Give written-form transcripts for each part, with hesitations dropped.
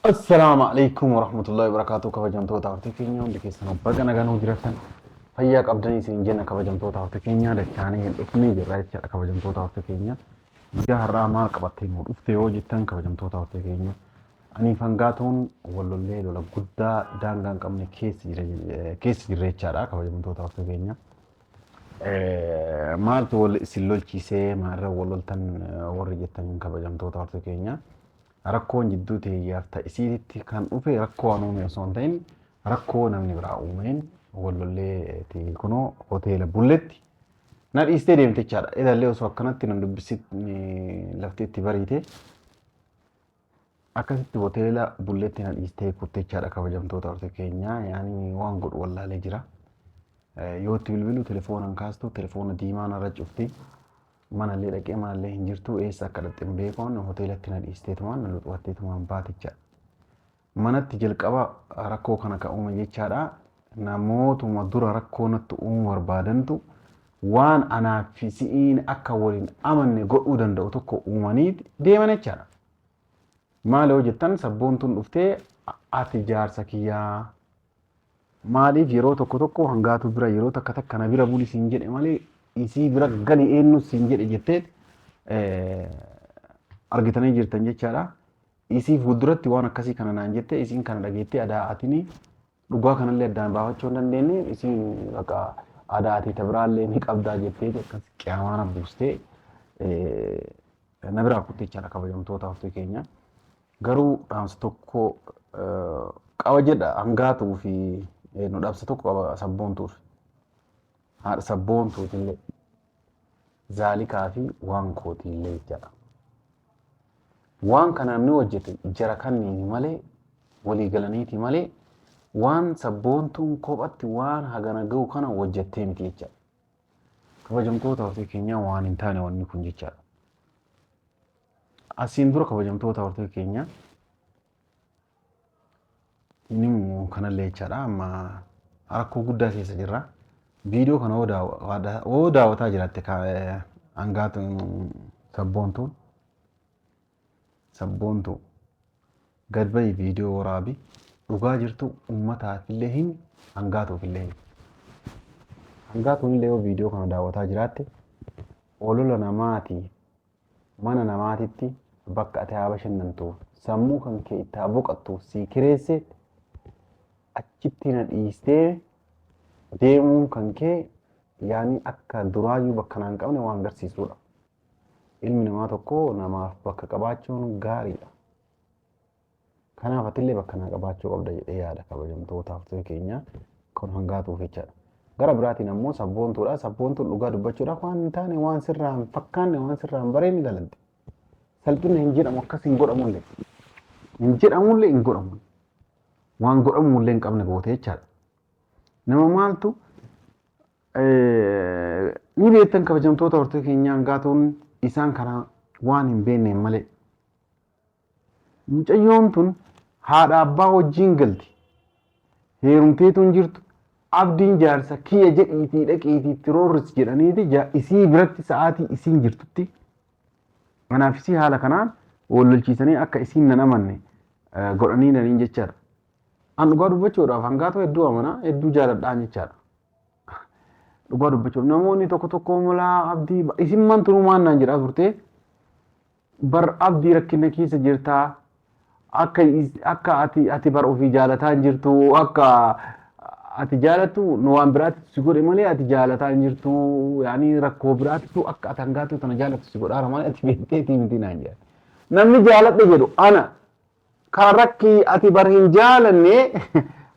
Assalaamu alaikum warahmatullahi wabarakatuh. Kabajamtoota hortii keenya, hundi keessan baga nagaan nuu jiraattan, fayyaa qabdanii isin jenna. Kabajamtoota hortii keenya, dachaanii hin dhufnee jirra jechaadha. Kabajamtoota hortii keenya, guyyaa har'aa maal qabattee nuu dhufte yoo jettan, kabajamtoota hortii keenya, ani fangaatuun wallollee lola guddaa daangaa hin qabne keessa jirra jechaadha. Kabajamtoota hortii keenya, maaltu wal isin lolchiisee, maalirra wal loltan warri jettan, kabajamtoota hortii keenya, rakkoon jidduu teeyyaaf ta'isiitti kan dhufe rakkoo waan uume osoo hin ta'in rakkoo namni biraa uumeen wal lollee kunoo hoteela bulletti na dhiistee deemte jechaadha. Edallee osoo akkanatti nan dubbisi lafti itti bariite akkasitti hoteela bulletti na dhiistee kutte jechaadha. Kabajamtoota horte keenya, yaani waan godhu wallaalee jira. Yoo itti bilbilu telefoona hin kaastu, telefoona diimaa narra cufti. Manallee dhaqee manallee hin jirtu, eessa akka dhaqxe hin beekuun hoteelatti na dhiisteetumaan na luxufatteetumaan baaticha. Manatti jalqaba rakkoo kana kan uume jechaadha. Namootuma dura rakkoo natti uumuu barbaadantu waan anaaf fi si'iin akka waliin amanne godhuu danda'u tokko uumanii deeman jechaadha. Maal yoo jettan, sabboontuun dhuftee ati jaarsa kiyyaa maaliif yeroo tokko tokko hangaatu bira yeroo takka takka na bira buli siin jedhe malee isii bira gali eenyu siin jedhe jettee argitanii jirtan jechaadha. Isii fuulduratti waan akkasii kana naan jette, isiin kana dhageettee adaa atini dhugaa kanallee addaan baafachuu hin dandeenye, isiin bakka adaa ati ta biraallee ni qabdaa jettee akkas qiyaamaa na buustee na biraa kutte jechaadha. Kabajamtoota hortee keenya. Garuu dhaamsa tokko qaba jedha hangaatuu fi nu dhaamsa tokko qaba sabboontuuf. Haadha sabboontuutillee zaalikaa fi waan kootiillee jechaadha. Waan kana namni hojjete jara kanniini malee, walii galaniiti malee, waan sabboontuun kophatti waan hagana ga'u kana hojjettee miti jechaadha. Kabajamtoota hortee keenyaa, waan hin taane wanni kun jechaadha. Asiin dura, kabajamtoota hortee keenya, inni immoo kanallee jechaadha, amma rakkoo guddaa keessa jirra. Viidiyoo kana hoo daawwataa jiraatte hangaatu sabboontuun, sabboontuu gad bahi, viidiyoo waraabi, dhugaa jirtu uummataaf illee himi, hangaatuuf illee himi. Hangaatuun illee yoo viidiyoo kana daawwataa jiraatte, olola namaati mana namaatitti bakka ati haa bashannantuuf, sammuu kan kee itti haa boqattuuf sii kireesse achitti na dhiistee deemuun kan kee yaani akka duraayyuu bakka naan qabne waan agarsiisudha. Ilmi namaa tokko namaaf bakka qabaachuun gaariidha. Kanaaf atillee bakka naa qabaachuu qabda jedhee yaada, kabajamtootaaf ture keenya, kun hangaatuuf jechaadha. Gara biraatiin ammoo sabboontuudha. Sabboontuun dhugaa dubbachuudhaaf waan hin taane, waan sirraa hin fakkaanne, waan sirraa hin bareedne dalagde. Salphina hin jedhamu, akkas hin godhamullee. Hin jedhamullee, hin godhamu. Waan godhamullee hin qabne goote jechaadha. Nama maaltu ni beektan, kabajamtoota hortee keenyaa, hangaatuun isaan kana waan hin beekneen malee. Mucayyoon tun haadha abbaa wajjin galti. Heerumteetu hin jirtu. Abdiin jaarsa kiyya jedhiitii dhaqiitii itti roorris jedhaniiti isii biratti sa'aatii isiin jirtutti anaaf isii haala kanaan wal lolchiisanii akka isiin nan amanne godhanii naniin jechaadha. An dhugaa dubbachuudhaaf hangaatu hedduu amana, hedduu jaaladhaan jechaadha. Dhugaa dubbachuuf namoonni tokko tokko mulaa abdii isin mantunuu maan naan jedhaa turte, bar abdii rakkina keessa jirtaa, akka ati bar ofii jaalataa hin jirtu, akka ati jaalattu nu waan biraatti si godhe malee ati jaalataa hin jirtu, yaani rakkoo biraattu akka ati hangaatu tana jaalattu si godhaara malee ati beekteetii miti naan jedhan. Namni jaaladhe jedhu ana kan rakki ati bar hin jaalanne,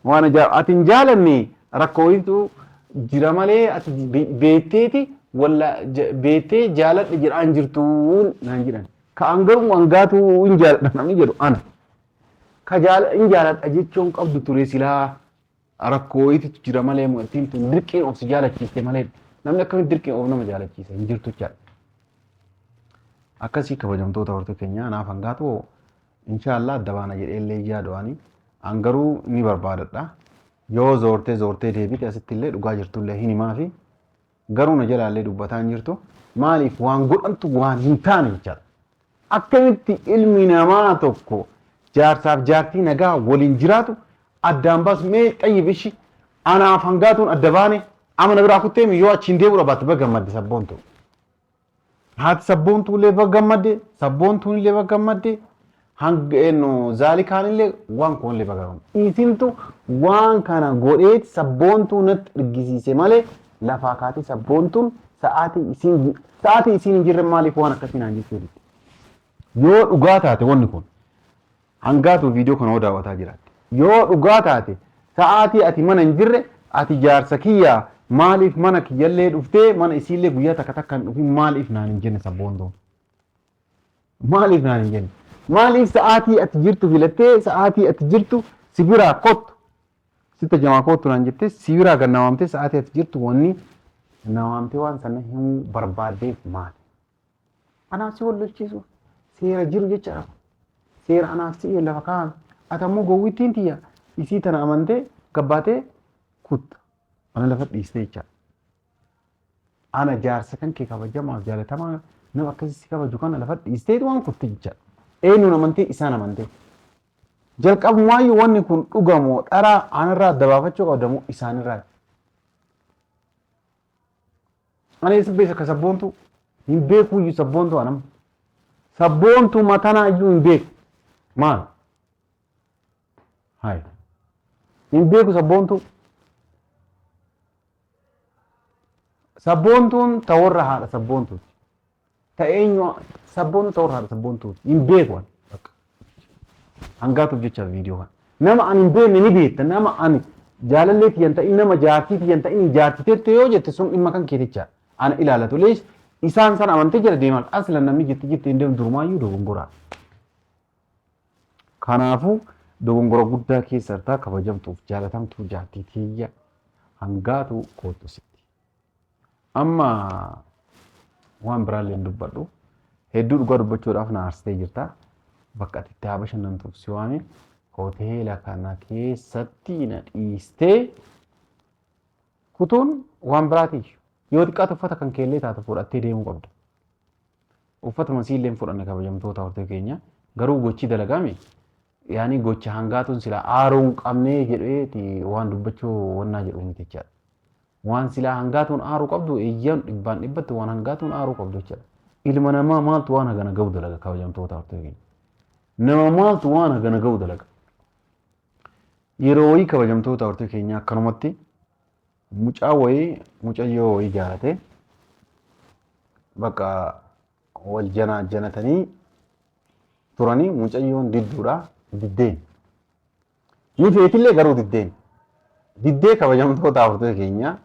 waan ajaa'ib ati hin jaalanne rakkoo wayiitu jira malee ati beekteeti walla beektee jaaladhe jedhaa hin jirtu naan jedhan. Ka an garuu hangaatu hin jaaladha namni jedhu ana. Ka hin jaaladha jechuun qabdu ture silaa rakkoo wayiitu jira malee mu'attiin tun dirqiin of si jaalachiiste malee namni akkamitti dirqiin of nama jaalachiisa hin jirtu jechaadha. Akkasii, kabajamtoota hortuu keenya, anaaf hangaatu inshaallah adda baana jedhee illee yaadu ani an garuu ni barbaadadha. Yoo zoortee zoortee deebite asitti illee dhugaa jirtu illee hin himaafi, garuu na jalaallee dubbataa hin jirtu, maaliif waan godhantu waan hin taane jechaadha. Akkamitti ilmi namaa tokko Jaarsaaf jaartii nagaa waliin jiraatu addaan baasu. Mee xayyib ishi anaaf hangaatuun adda baane amma na biraa kutteemi yoo achiin deebi'uu baatte baga gammadde sabboontu. Haati sabboontuu illee baga gammadde, sabboontuun illee baga gammadde, hanga eenyu zaalikaan illee waan kun illee baga gammadde. Isintu waan kana godheeti sabboontuu natti ergisiise malee lafaa kaatee sabboontuun sa'aatii isiin hin jirre maaliif waan akkasii naan jechuu didde. Yoo dhugaa taate wanni kun hangaatu viidiyoo kana yoo daawwataa jiraatte. Yoo dhugaa taate sa'aatii ati mana hin jirre ati jaarsa kiyyaa maaliif mana kiyyallee dhuftee mana isiillee guyyaa takka takka hin dhufin maaliif naan hin jenne sabboontuun? Maaliif naan hin jenne? Maaliif sa'aatii ati jirtu filattee sa'aatii ati jirtu si biraa kottu sitta jamaa kottu naan jettee si biraa gad na waamtee sa'aatii ati jirtu wanni na waamtee waan sana himuu barbaaddeef maali? Anaaf si wal lolchiisuuf seera jiru jechaadha. Seera anaaf si lafa kaa'ame. Ati ammoo gowwittiin tiyya isii tana amantee gabbaatee kutta. Ana lafa dhiistee jechaadha. Ana jaarsa kan kee kabajamaaf jaalatamaa nama akkasii si kabaju kana lafa dhiistee waan kutte jechaadha. Eenyuun amantee isaan amantee. Jalqabumaayyuu wanni kun dhugamoo dharaa anarraa adda baafachuu qabdamoo isaanirraa. Ani eessa beeka ka sabboontuu? Hin beeku iyyuu sabboontuu anam. Sabboontuu matanaa iyyuu hin beeku. Maal? Hayi. Hin beeku sabboontuu. Sabboontuun ta warra haadha sabboontuuti. Ta eenyu sabboontuu ta warra haadha sabboontuuti. Hin beeku ani. Bakka. Hangaatuuf jecha viidiyoo kana. Nama ani hin beekne ni beekta. Nama ani jaalallee tiyyan ta'in nama jaartii tiyyan ta'in jaartii tette yoo jette sun dhimma kan keeti jecha. Ana ilaalatu lees isaan sana amantee jala deeman aslan namni jette jette hin deemu durumaayyuu dogongoraa. Kanaafuu dogongora guddaa keessa irtaa kabajamtuuf jaalatamtuu jaartii tiyya hangaatu koottu sitti. Amma waan biraallee hin dubbadhu. Hedduu dhugaa dubbachuudhaaf na aarsitee jirta. Bakka ati itti haa bashannantuuf si waame hoteela kana keessatti na dhiistee kutuun waan biraatiif yoo xiqqaate uffata kan keellee taatu fudhattee deemuu qabda. Uffatuma siillee hin fudhanne kabajamtoota hortee keenya garuu gochi dalagame yaani gocha hangaatuun silaa aaruu hin qabnee jedheeti waan dubbachuu wannaa jedhu miti jechaadha. Waan silaa hangaatuun aaruu qabdu eeyyaan dhibbaan dhibbatti waan hangaatuun aaruu qabdu jechaadha. Ilma namaa maaltu waan hagana ga'u dalaga kabajamtoota hortee keenya. Nama maaltu waan hagana ga'u dalaga. Yeroo wayii kabajamtoota hortee keenya akkanumatti mucaa wayii mucayyoo wayii jaalate bakka wal janaa janatanii turanii mucayyoon didduudha diddeen. Ni feetillee garuu diddeen. Diddee kabajamtoota hortee keenya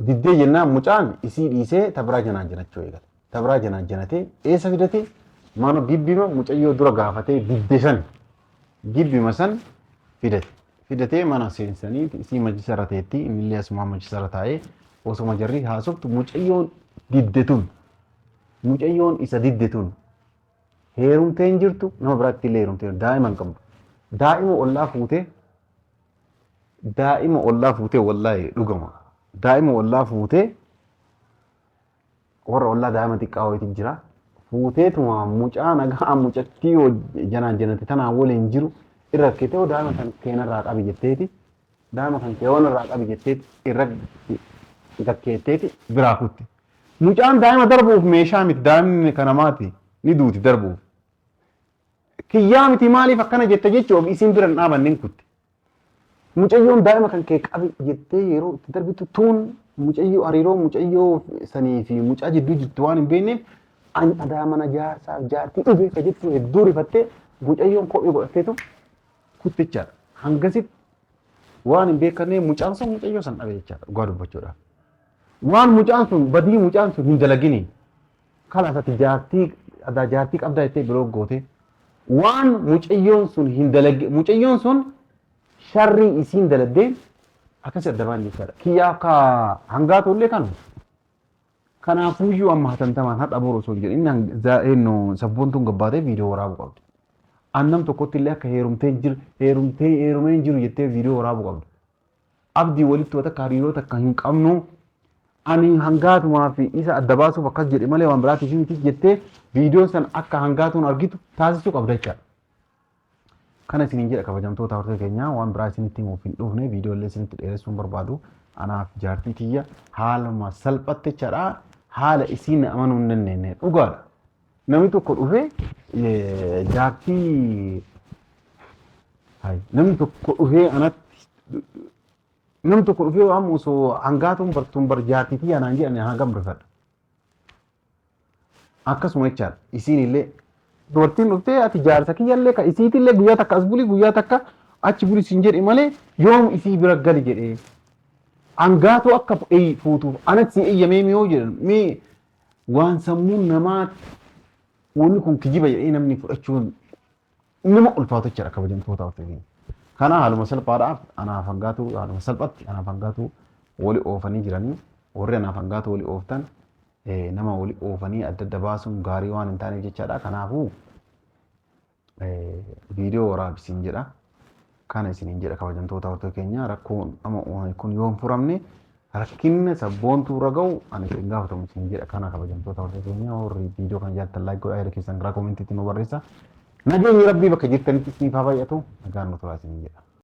diddee jennaan mucaan isii dhiisee tabraa janaa janachuu eegale. Tabraa janaa janatee eessa fidate mana gibbima mucayyoo dura gaafatee didde san gibbima san fidate. Fidatee mana seensanii isii majlisa irra teetti innillee asumaan majlisa irra taa'ee osuma jarri haasoftu mucayyoon didde tun mucayyoon isa didde tun heerumtee hin jirtu nama biraatti illee heerumtee daa'ima hin qabdu. Daa'ima ollaa fuutee daa'ima ollaa fuutee wallaahi dhugama daa'ima ollaa fuutee warra ollaa daa'ima xiqqaa wayiitu jira. Fuuteetuma mucaa nagaa mucattii janaan janate tanaan waliin jiru irra keetee daa'ima kan keenarraa qabi jetteeti daa'ima kan kee irraa qabi jetteeti irra gakkeetteeti biraa kutte. Mucaan daa'ima darbuuf meeshaa miti daa'imni kan namaati ni duuti darbuuf. Kiyyaa miti maaliif akkana jette jechuuf isiin bira hin dhaabanne hin kutte. Mucayyoon daa'ima kan kee qabi jettee yeroo itti darbitu tuun mucayyoo hariiroo mucayyoo sanii fi mucaa jidduu jirtu waan hin beekneef an adaa mana jaarsaaf jaartii dhufee ka jettu hedduu rifattee mucayyoon kophee godhatteetu kutte jechaadha. Hangasitti waan hin beekamne mucaan sun mucayyoo san dhabe jechaadha dhugaa dubbachuudhaaf. Waan mucaan sun badii mucaan sun hin dalagini kalaas ati jaartii adaa jaartii qabdaa jettee biroo goote waan mucayyoon sun hin dalagi mucayyoon sun sharrii isiin daladdeen akkasi adda baan jechaadha. Kiyyaaf ka hangaatu illee kanu. Kanaafuyyuu amma hatantamaan hadha boru osoo hin jedhin eenyu sabboontuun gabbaatee viidiyoo waraabuu qabdi. Annam tokkotti illee akka heerumtee jiru heerumtee heerumee hin jiru jettee viidiyoo waraabuu qabdi. Abdii walitti wata hariiroo takka hin qabnu. Ani hangaatumaa fi isa adda baasuuf akkas jedhe malee waan biraatiif miti jettee viidiyoo san akka hangaatuun argitu taasisuu qabda jechaadha. Kana isiniin jedha, kabajamtoota hordoftoota keenyaa. Waan biraa isinitti himuuf hin dhufne, viidiyoo illee isinitti dheeressuu hin barbaadu. Anaaf jaartii tiyya haaluma salphatti jechaadha, haala isiin amanuu hin dandeenye dhugaadha. Namni tokko dhufee jaartii, namni tokko dhufee anatti, namni tokko dhufee waan osoo hangaatuun bartuun bar jaartii tiyya naan jedhan hangam rifadha. Akkasuma jechaadha, isiin illee dubartiin dhuftee ati jaarsa kiyyallee ka isiitillee guyyaa takka as buli, guyyaa takka achi buli siin jedhe malee yoom isii bira gali jedhee hangaatoo akka fuutuuf anatti si eeyyamee miyoo jedhan mee, waan sammuun namaa wanni kun kijiba jedhee namni fudhachuun nama ulfaatu jechaadha, kabajamtoota hordoftoota. Kana haaluma salphaadhaaf anaaf hangaatu, haaluma salphatti anaaf hangaatu wali oofanii jiranii. Warri anaaf hangaatu wali ooftan, nama wali oofanii adda adda baasuun gaarii waan hin taaneef jechaadha. Kanaafuu viidiyoo waraabisiin jedha. Kana isiniin jedha, kabajamtoota hordoftoota keenya. Rakkoo nama uumame kun yoo hin furamne rakkinna sabboontuu irra ga'u ani hin gaafatamu isiniin jedha. Kana, kabajamtoota hordoftoota keenya, warri viidiyoo kana jaallattan like godhaa, yaada keessan karaa koomentiitti nu barreessa. Nageenyi Rabbii bakka jirtanitti isiniif haa baay'atu. Nagaan nu turaa isiniin jedha.